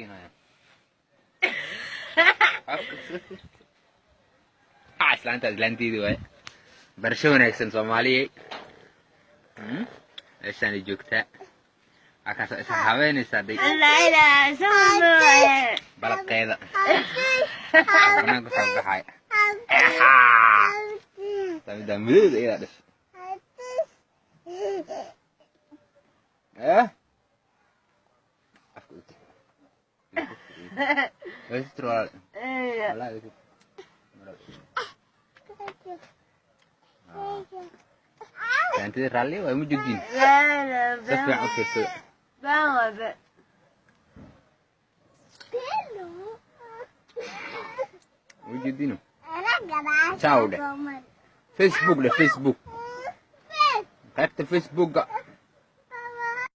siinaya. Afka iska tir. Ah, islaanta islaanteedi waaye. Barasho wanaagsan, Soomaaliyey. Meeshaanay joogtaa. Waa kaas, is habeynaysaa day. Balaqeeda banaanka soo baxaya. Tamida madowda iyadaa dhashay. Eh, afka u tir. Way tir, walaal. Walaal, way tir. Saantida raalli waa ma joogtiin. Si fiican u fiirsada. Ma jeedino. Ciao dheh. Facebook dheh, Facebook, qaybta Facebooka.